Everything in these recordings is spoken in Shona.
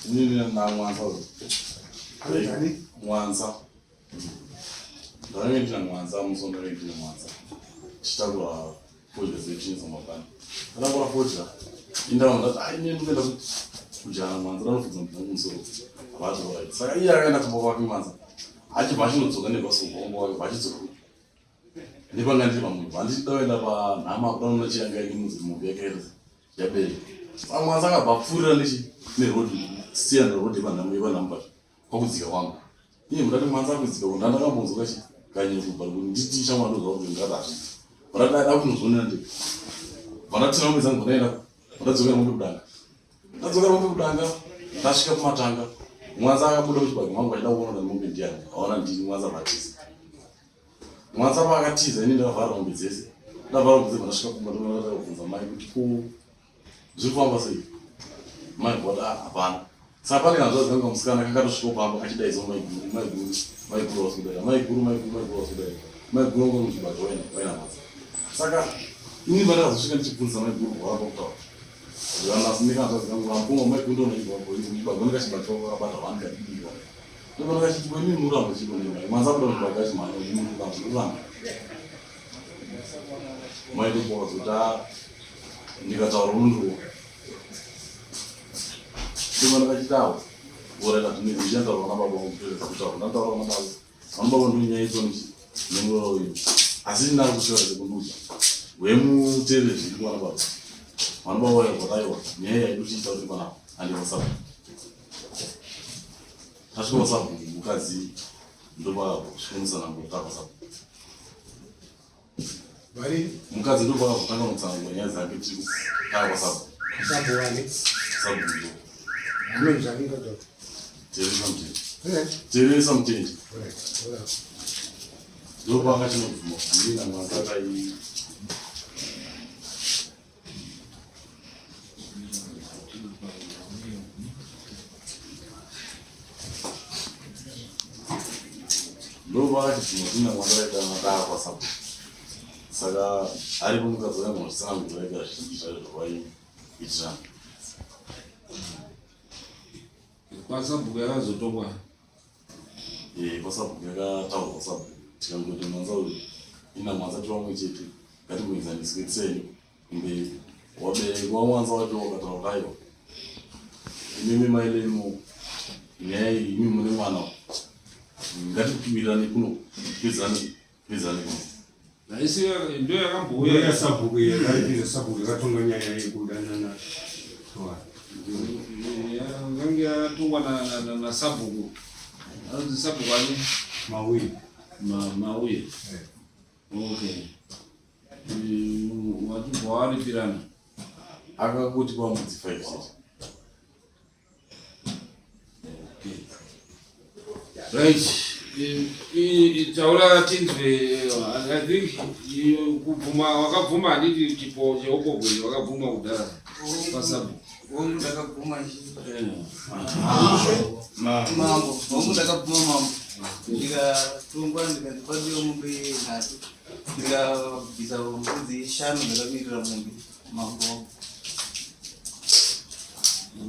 Inini namwanza mwanza ndakange ndina mwanza musi wandakanga ndina mwanza tichitakura fodya dzechinisa mabani ndatakura fodya indaona ndati ai inini ndikuenda kujana mwanza ndanofudza mubvungu musoro havatorai saka iye akaenda kumba kwake mwanza achibva achinodzoka nebhasikoro wake vachidzoka Ndipanga ndiri pamunhu handiti dakuenda panhama kuda kuona chiyanga ine mudzi mombe yakaita yabereka. Pamwe asi akabva apfuurira nechi neroad siya neroad yepanhama yepanhama pacho kwakudzika kwangu. Iye mudati mwanza akudzika uko ndandakambonzwa kachi kanyanya kubva kuti nditi shamwa ndozwa kuti ngati hazviti. But da kunozvionera ndega. Vandatina mombe dzangu ndaenda ndadzokera mombe kudanga. Ndadzokera mombe kudanga ndasvika kumatanga. Mwanza akabuda muchibage mangu achida kuona kuti mombe ndiyani. Aona ndini mwanza vatiza. Mwanza paakatiza ini ndakavhara mombe dzese ndavhara mombe dzese ndasvika kumba ndonataka kubvunza mai kuti ko zviri kufamba sei mai voti ah hapana saka pane hanzvadzi yangu kamusikana kakatosvika pamba kachidaidzwa maiguru maiguru maiguru vasikudaira maiguru maiguru maiguru vasikudaira maiguru vanga muchibata waina waina mwanza saka ini pandakazosvika ndichibvunza maiguru hwava kutaura zvanasindika hanzvadzi yangu vamukoma maiguru ndonaibaba ndikachibata vakabata vani kadii Ndobva ndakachiti ko imi muramba chiko nemai mwanza kuda kuti bagaji mwana imi muramba muramba. Mai ndipo vakazoti ah ndikataura unondirowa. Ndobva ndakachiti awo voreta zvine ndichataura na baba vangu kutoedza kutaura ndataura na baba. Vana baba ndonyaya itsoni chi nemurora uyu. Asi ndinaro kushora sekundiudza. Wemutevere zviri kwana baba. Vana baba vaiwa aiwa nyaya yaida kuti itaure panapa handiwasapa. Tasvika kwasabhuku mukadzi ndopakazosvika mutsananguro takwasabhuku. Vari Mukadzi ndopakazotanga mutsananguro nyaya dzake tiri takwasabhuku. sabhuku ani? Sabhuku ndo. Anonzi ani mukadzi wacho? Teresa Mutendi. Eh, Teresa Mutendi. alright, alright. Ndopanga chinobvuma kuti ndini namwasaka iyi. Ndopakachibvuma kuti namwasaka takwasabhuku. Saka aripo mukadzi wangu zvisanangura ega zvizhinji zvacho zvavaiitirana. Kwasabhuku yakazotongwa. Eh, kwasabhuku yakataurwa kwasabhuku tikangoti mwanza uyu ina mwanza tiri vamwe chete ngatimboenzaniswe tsenyu kumberi wabereki wamwanza wacho wakataura aiwa imimi mailemo nyaya iyi imi mune mwana ngatipimirane kuno pedzane pedzane kuno Haisi ndo yakambouya. Uya sabhuku yakaipinza sabhuku yakatonga nyaya yekudanana. Yange yatongwa nasabhuku. Anonzi sabhuku ani? Mauye. Mauye. Okay. Wachibva waripirana. Akangoti kwamudzi 5 chete. Right. Taura tinzwe I think kubvuma wakabvuma handiti chipo cheupobwe wakabvuma kudhara pasabhuku. Hongu ndakabvuma ichi. Mambo, hongu ndakabvuma mambo. Ndikatongwa ndikanzi padiwa mombe nhatu. Ndikabvisa mbudzi shanu ndakamirira mombe mambo wangu.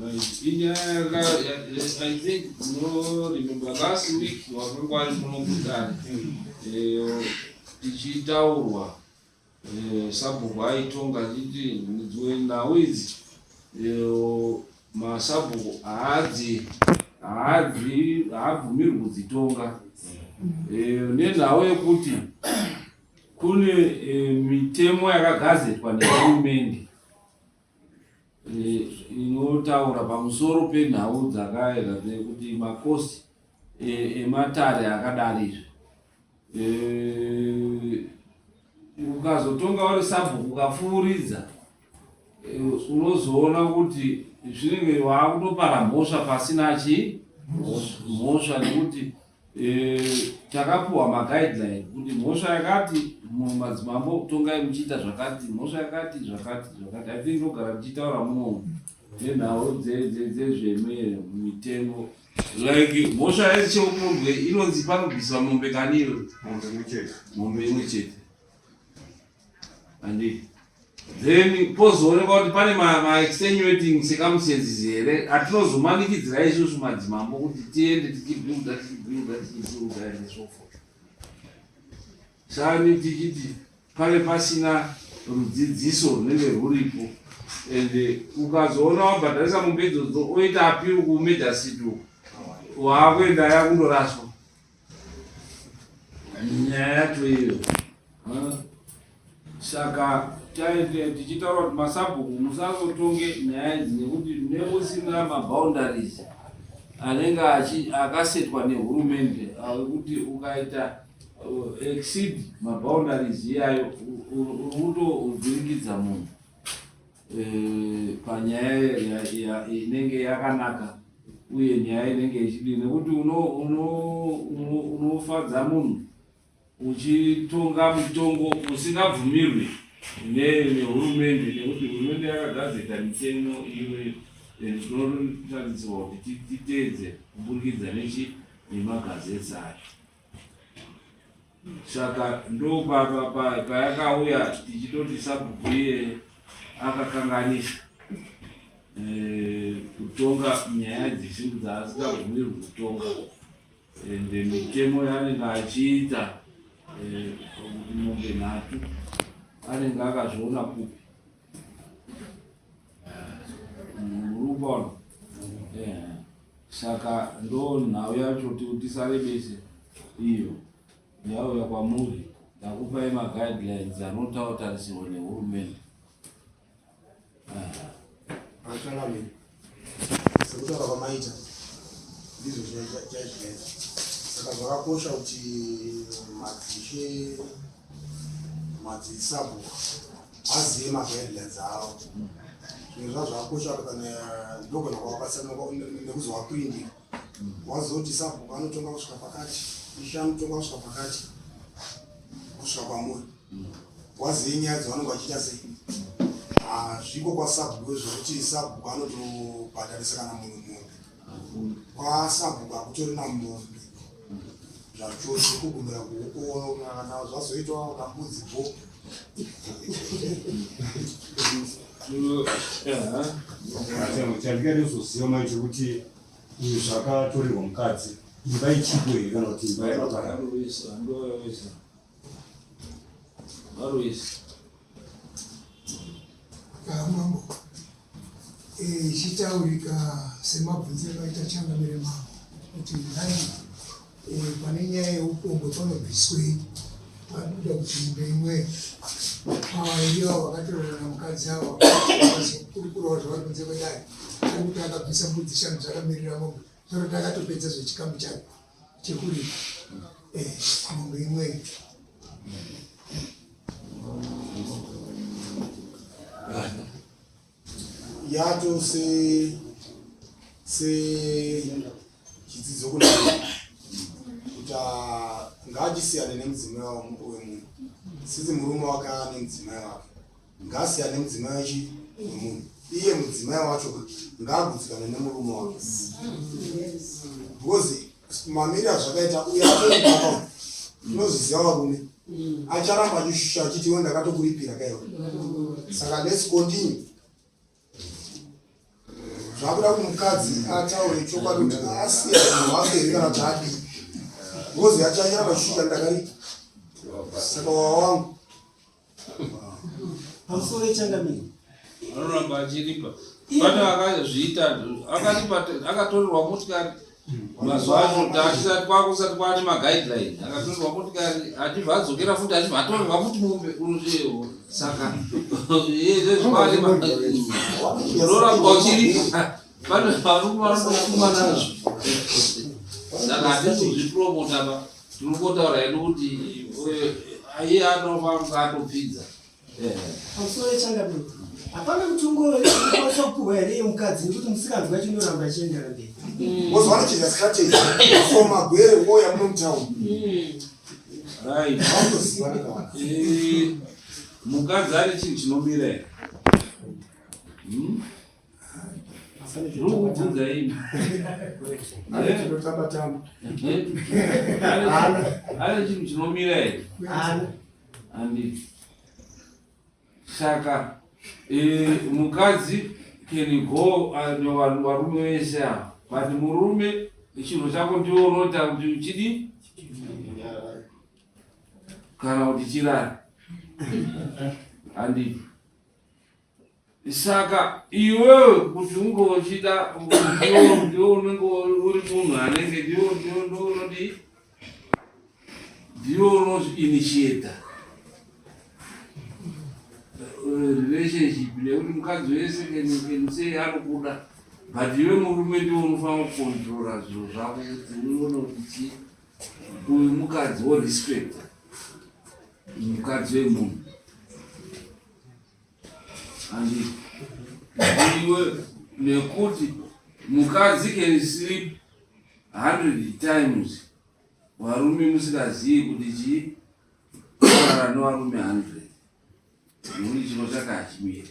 Right. Inyaya I think no remember last week wakanga wari muno mudare tichitaurwa sabhuku aitonga achiti dzimwe nhau idzi masabhuku haadzi haadzi haabvumirwi kudzitonga nenhau yekuti kune mitemo yakagazetwa nehurumende inotaura pamusoro penhau dzakaita dzekuti makosi ematare akadari izvi ukazotonga uri sabhuku ukapfuuridza unozoona kuti zvinenge waakutopara mhosva pasina chi mhosva nekuti takapuwa maguideline kuti mhosva yakati madzimambo tongai muchiita zvakati mhosva yakati zvakati zvakati. I think ndogara tichitaura muno nenhau dzezvemitemo like mhosva yecheupombwe inonzi panobviswa mombe kani iyo Mombe imwe chete. Mombe imwe chete handi. Then pozoonekwa kuti pane maextenuating ma circumstances here atinozomanikidzira isusu madzimambo kuti tiende tichibuilda tichibuilda tichibuilda and so forth. Sani tichiti pave pasina rudzidziso runenge rwuripo and ukazoona wabhadharisa mombe idzodzo oita appeal kumedasiti uku waakuenda yakundoraswa nyaya yacho iyo. Saka taite tichitaura kuti masabhuku musazotonge nyaya idzi nekuti nemusina maboundaries anenge akasetwa nehurumende ekuti ukaita exceed maboundaries iyayo uri kutovhiringidza munhu eh, panyaya inenge yakanaka uye nyaya inenge ichidii nekuti unofadza munhu uchitonga mutongo usingabvumirwi nehurumende nekuti hurumende yakagadzika mitemo iyoyo and tinotarisirwa kuti titeedze kuburikidza nechi nemagazeti acho saka ndo payakauya tichitoti sabhuku iye akakanganisa eh, kutonga nyaya dzisiri dzaasingabvumirwi kutonga ende mitemo yaanenge achiita eh, kuti mombe nhatu anenge akazviona kupi murikuona eh, saka ndo nhau yacho tisarebese iyo yauya kwamuri ndakupai maguidelines anotautarisirwa nehurumende. Changamire, sekutaura kwamaita ndizvo chaizvo. Saka zvakakosha kuti madzishe, madzisabhuku azive maguidelines avo. Zvinhu zvazvo zvakakosha kuti kana ndogona kuvabatsira nekuzovaprindira wazoti sabhuku anotonga kusvika pakati, ishe anotonga kusvika pakati, kusvika kwamuri wazive nyaya dzavanenge vachiita sei. Hazviko kwasabhuku zvekuti sabhuku anotobhadharisa kana munhu mombe. Kwasabhuku hakutorina mombe zvachose, kugumira kuhuku kana zvazoitwa kambudzi bo. Chandingade kuzoziva manje kuti uyu zvakatorerwa mukadzi imba ichipo here kana kuti imba yakapara. Varuisa. Mambo, ichitaurika semabvunziro akaita changamire mambo kuti nhai pane nyaya yeupombwe panobviswei pabuda kuti mombe imwe pavairi avo vakatorana mukadzi avo vazokurukurawo zvavari kunze kwedare ari kuti akabvisa mbudzi shanu dzakamirira mombe zvoroti akatopedza zvechikamu chake chekuripa mombe imweyo. Yato se se chidzidzo kuna kuti ngaachisiyane nemudzimai wemunhu sisi murume wake ane mudzimai wake ngaasiyane nemudzimai wachi wemunhu iye mudzimai wacho ngaagutsikane nemurume wake because mamiriro azvakaita uyo atoripapa tinozviziva varume acharamba achishusha achiti iwe ndakatokuripira kaiwe saka let's continue zvakuda kuti mukadzi ataure chokwadi kuti asiya munhu wake here kana kuti adii because achanyaramba achishusha ndakaripa saka wawangu Pamusoro yechangamire. Anoramba achiripa. Pane akazviita akaripa akatorerwa motikari mazuva acho tatisati kwakusati kwaane maguideline akatorerwa motikari achibva adzokera futi achibva atorerwa futi mombe unotiwo saka izvezvi kwaane unoramba uchiripa pane varume vanotofuma nazvo saka hatisi kuzvipromota ba tiri kungotaura hedu kuti iye anofamba atopfidza. Pamusoro yechangamire, hapana mutongo unokwanisa kupuhwa here yemukadzi nekuti musikanzwa wacho inoramba ichiendera mberi. Because vanochinja strategy so magwere voya muno mutown. Right. Vanotoziva nekawana. Mukadzi ane chinhu chinomira here? Ndinokubvunza imi. Tinotamba tamba. Ane chinhu chinomira here? Haana. Handiti. Saka Eh, mukadzi can go ah, varume vese ava but murume chinhu chako ndiwo unoita kuti uchidi kana kuti chirare handiti saka iwewe kuti unge uchida ndiwo unenge uri munhu anenge ndiwo ndiwo ndiwo unodii ndiwo unoinitiata relationship nekuti mukadzi wese can say anokuda but iwe murume ndiwo unofanira kucontrola zviro zvako kuti uone kuti chii uyu mukadzi worespecta mukadzi wemunhu Handi iwe nekuti mukadzi can sleep 100 times varume musingazivi kuti chii kurara nevarume 100 nekuti chino chake hachimire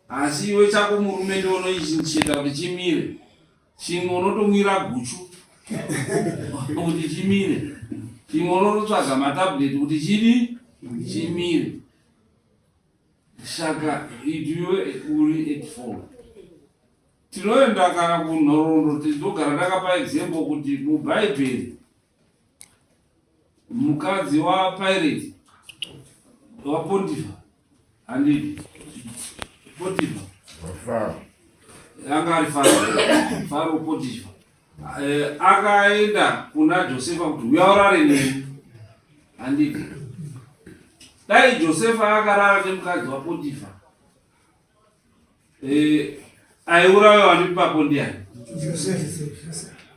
asi iwe chako murume ndiwo unoicheta kuti chimire chimwe unotomwira guchu kuti chimire chimwe unototsvaga matablet kuti chidi chimire Saka iwe uri at fault. Tinoenda kana kunhoroondo tinogara ndakapa example kuti mubhaibheri mukadzi waPirate waPontifa handiti Potifa anga ari Faro Faro Potifa eh, akaenda kuna Josefa kuti uya urare neni handiti dai Josefa akarara nemukadzi waPotifa eh, aiurayiwa ndipapo ndiani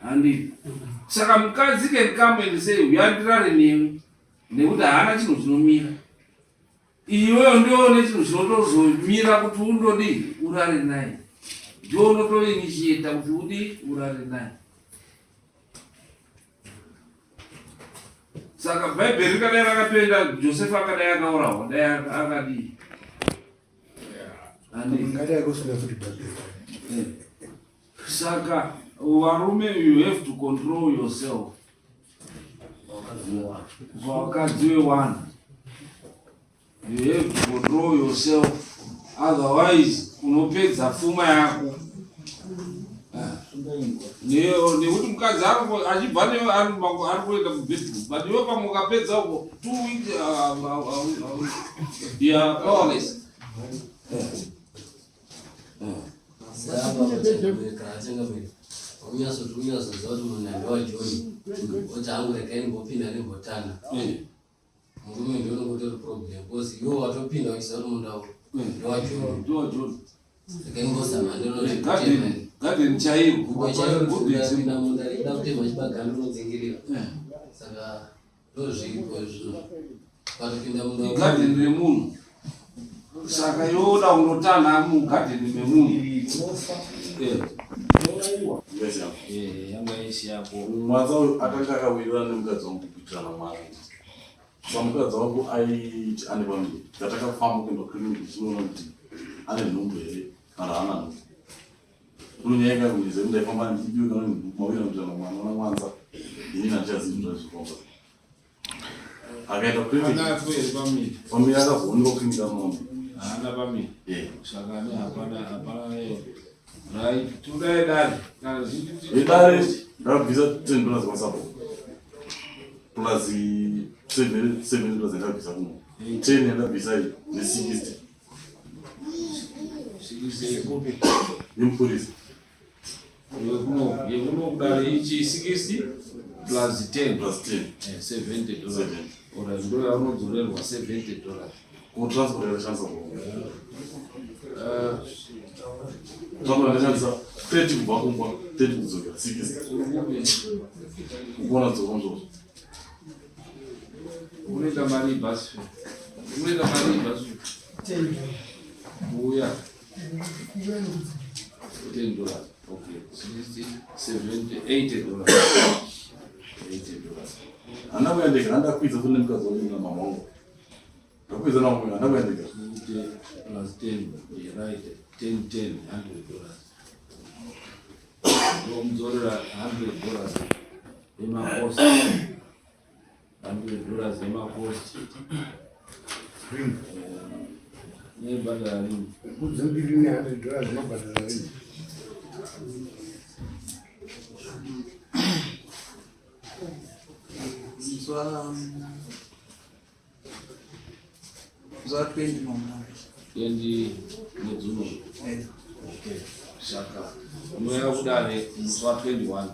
handiti saka mukadzi can come and say uya ndirare newe nekuti haana chinhu chinomira Iwewe ndiwe une chinhu chinotozomira kuti undodii urare naye, ndiwe unotoinitiata kuti udii urare naye. Saka Bhaibheri rikadai rakatoenda, Josefa akadai akaurawa, dai akadii? Ngadai kusina futi Bhaibheri. Eh. Saka varume you have to control yourself. Vakadzi vewanhu. You have to control yourself otherwise unopedza pfuma yako. Nekuti mukadzi achibva newe ari kuenda kubedroom but iwe pamwe ukapedza uko 2 weeks you are powerless. Unyatsoti unyatsoziva kuti munhu ndewaJoni oti hangu regai ndimbopinda ndimbotana murume ndiye unongotori problem because iwe watopinda uchiziva kuti munda uyu ndewaJoni regai ndimbozama ndinogarden chaiyo chaiyo munda rida kutema chibagani unodzingirira saka Ndozviripo izvo. Patopinda munda. Igarden remunhu. Saka yoda unotanha mugarden memunhu. Eh. Eh, yanga isi yako. Mwanza uyu akanga akawirirana nemukadzi wangu kuitirana mwana. Sa mukadzi wangu aiti ane pamuviri. Tatakafamba kuenda kuclinic tichinoona kuti ane nhumbu here kana haana nhumbu. Kune nyaya yakakuiza kuti ndaifamba ndichidiwa kana mawira kuita mwana mwana mwanza ini handichazivi zvazvifamba. Akaenda kuclinic. Pamiri akazoonekwa kuclinic anombe. Haana pamiri. Eh. Saka ane hapana hapana eh. Right, tudai dare. Kana zvichiti Vedare ndakabvisa 10 dollars kwasapo. Plus 7 7 dollars ndakabvisa kuno. 10 yandabvisa iyi ne 60. Yemupurisa. Yekuno kudare ichi 60 plus 10 plus 10 70 dollars. Ora ndo yaunodzorerwa 70 dollars. Ko transport yakashandisa ko. Transport yakashandisa 30 kubva kumba 30 kudzokera 60. Kuona dzoka mzvozvo. Unoita mari bus fare. Unoita mari bus fare. Uya. 10 dollars. Okay. 60, 70, 80 dollars. 80 dollars. Hana kuendeka, handakwidza futi nemukadzi wangu na mama wangu. Ndakwidza na mama hana kuendeka. 50 plus 10, yeah, right. 10, 10, 100 dollars. Ndomudzorera 100 dollars. Emacost. 100 dollars emacost. Nebhadhara rini? Mbudzi mbiri ne$100 zvinobhadhara rini? Musi wa 20 mamuna. 20 mwedzi uno. Okay, saka unouya kudare musi wa 21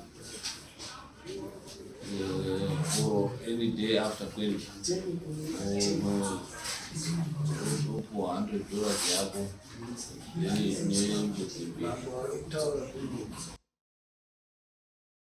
or any day after 20, opuwa $100 yako then nembudzi mbiri.